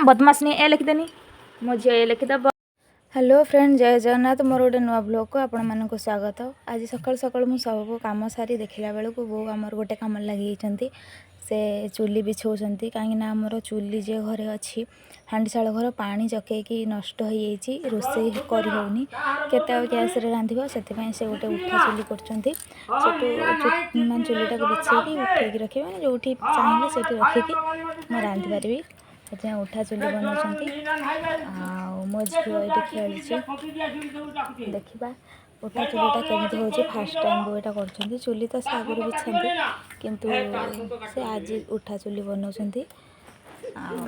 ବଦମାସିନୀ ଏ ଲେଖିଦେନି। ମୋ ଝିଅ ଏ ଲେଖିଦେବ। Hello friend, ଜୟ ଜଗନ୍ନାଥ। ମୋର ଗୋଟେ ନୂଆ ବ୍ଲଗ୍କୁ ଆପଣମାନଙ୍କୁ ସ୍ୱାଗତ। ଆଜି ସକାଳୁ ସକାଳୁ ମୁଁ ସବୁ କାମ ସାରି ଦେଖିଲା ବେଳକୁ ବୋଉ ଆମର ଗୋଟେ କାମରେ ଲାଗିଯାଇଛନ୍ତି। ସେ ଚୁଲି ବିଛଉଛନ୍ତି, କାହିଁକିନା ଆମର ଚୁଲି ଯେ ଘରେ ଅଛି, ହାଣ୍ଡିଶାଳ ଘର, ପାଣି ଚକେଇକି ନଷ୍ଟ ହେଇଯାଇଛି, ରୋଷେଇ କରି ହେଉନି। କେତେ ଆଉ ଗ୍ୟାସ୍ରେ ରାନ୍ଧିବ? ସେଥିପାଇଁ ସେ ଗୋଟେ ଉଠା ଚୁଲି କରୁଛନ୍ତି। ସେଠୁ ମାନେ ଚୁଲିଟାକୁ ବିଛେଇକି ଉଠେଇକି ରଖିବେ, ମାନେ ଯେଉଁଠି ଚାହିଁଲେ ସେଇଠି ରଖିକି ମୁଁ ରାନ୍ଧିପାରିବି। ସେଥିପାଇଁ ଉଠା ଚୁଲି ବନାଉଛନ୍ତି। ଆଉ ମୋ ଝିଅ ଏଇଠି ଖେଳୁଛି। ଦେଖିବା ଉଠା ଚୁଲିଟା କେମିତି ହେଉଛି। ଫାର୍ଷ୍ଟ ଟାଇମ୍ ବୋଉ ଏଇଟା କରୁଛନ୍ତି। ଚୁଲି ତ ସେ ଆଗରୁ ବିଛାନ୍ତି, କିନ୍ତୁ ସେ ଆଜି ଉଠା ଚୁଲି ବନାଉଛନ୍ତି। ଆଉ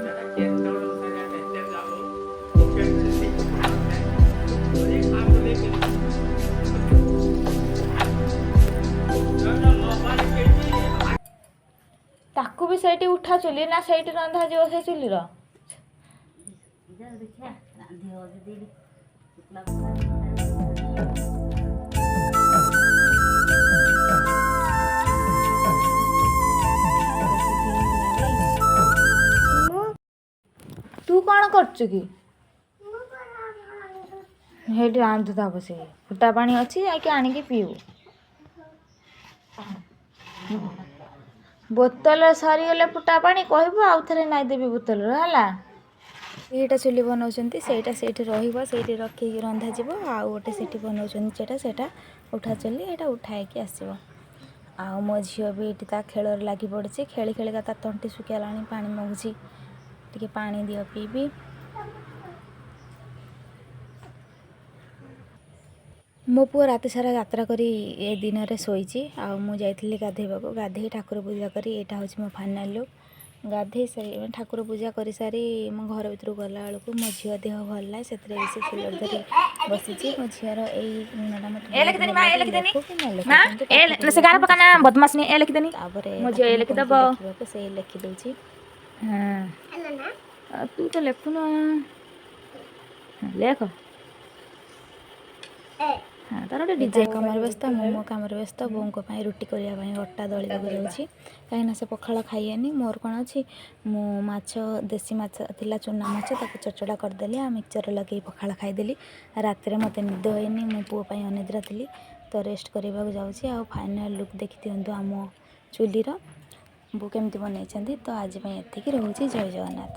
ତାକୁ ବି ସେଇଠି ଉଠା ଚୁଲି ନା ସେଇଠି ରନ୍ଧାଯିବ ସେ ଚୁଲିର? ରେସିପି ହେଇଗଲାଣି। ତୁ କ'ଣ କରୁଛୁ କି ସେଇଠି? ରାନ୍ଧୁଥା ବସିକି। ଫୁଟା ପାଣି ଅଛି, ଯାଇକି ଆଣିକି ପିଇବୁ। ବୋତଲ ସରିଗଲେ ଫୁଟା ପାଣି କହିବୁ, ଆଉ ଥରେ ନାଇଁ ଦେବି ବୋତଲର, ହେଲା? ଏଇଟା ଚୁଲି ବନାଉଛନ୍ତି, ସେଇଟା ସେଇଠି ରହିବ, ସେଇଠି ରଖିକି ରନ୍ଧାଯିବ। ଆଉ ଗୋଟେ ସେଠି ବନାଉଛନ୍ତି, ସେଇଟା ସେଇଟା ଉଠା ଚୁଲି, ଏଇଟା ଉଠା ହେଇକି ଆସିବ। ଆଉ ମୋ ଝିଅ ବି ଏଇଠି ତା ଖେଳରେ ଲାଗି ପଡ଼ିଛି। ଖେଳି ଖେଳିକା ତା ତଣ୍ଟି ଶୁଖିଗଲାଣି, ପାଣି ମାଗୁଛି, ଟିକେ ପାଣି ଦିଅ ପିଇବି। ମୋ ପୁଅ ରାତି ସାରା ଯାତ୍ରା କରି ଏ ଦିନରେ ଶୋଇଛି। ଆଉ ମୁଁ ଯାଇଥିଲି ଗାଧୋଇବାକୁ। ଗାଧୋଇ ଠାକୁର ପୂଜା କରି ଏଇଟା ହେଉଛି ମୋ ଫାଇନାଲ୍ ଲୁକ୍। ଗାଧୋଇ ସାରି, ମାନେ ଠାକୁର ପୂଜା କରିସାରି ମୁଁ ଘର ଭିତରକୁ ଗଲା ବେଳକୁ ମୋ ଝିଅ ଦେହ ଭଲ ନାହିଁ। ସେଥିରେ ବି ସେ ସିଲଟ ଧରି ବସିଛି। ମୋ ଝିଅର ଏଇ ଗୁଣଟା ମୋତେ ଏ ବହୁତ ଲେଖିଦେନି ଭଲ ମା, ଏ ଲାଗେ। ଲେଖିଦେନି। ଲେଖୁ କି ନ ଲେଖୁ, ମା କିନ୍ତୁ ଏ ପାଠ ସେ ପଢ଼ିବା ଗାର ପାଇଁ ପକାନା। ଚେଷ୍ଟା କରେ। ବଦମାସିନୀ, ଏ ଲେଖିଦେନି। ତାପରେ ମୋ ଝିଅ ତାକୁ ଏ ମୁଁ ଲେଖିଦେବ। କହିଲି ଲେଖିବାକୁ, ସେ ଲେଖିଦେଉଛି। ହଁ, ତୁ ତ ଲେଖୁନୁ। ହଁ, ଲେଖ। ହଁ, ତାର ଗୋଟେ ଏ ତା ଡିଜାଇନ୍। କାମରେ ବ୍ୟସ୍ତ, ମୁଁ ମୋ କାମରେ ବ୍ୟସ୍ତ। ବୋଉଙ୍କ ପାଇଁ ରୁଟି କରିବା ପାଇଁ ଅଟା ଦଳିବାକୁ ଯାଉଛି, କାହିଁକିନା ସେ ପଖାଳ ଖାଇବେନି। ମୋର କ'ଣ ଅଛି? ମୁଁ ମାଛ, ଦେଶୀ ମାଛ ଥିଲା, ଚୁନା ମାଛ, ତାକୁ ଚଚଡ଼ା କରିଦେଲି ଆଉ ମିକ୍ସଚର ଲଗେଇ ପଖାଳ ଖାଇଦେଲି। ରାତିରେ ମୋତେ ନିଦ ହେଇନି, ମୁଁ ପୁଅ ପାଇଁ ଅନିଦ୍ରା ଥିଲି, ତ ରେଷ୍ଟ କରିବାକୁ ଯାଉଛି। ଆଉ ଫାଇନାଲ୍ ଲୁକ୍ ଦେଖିଦିଅନ୍ତୁ ଆମ ଚୁଲିର, ବୋଉ କେମିତି ବନେଇଛନ୍ତି। ତ ଆଜି ପାଇଁ ଏତିକି ରହୁଛି। ଜୟ ଜଗନ୍ନାଥ।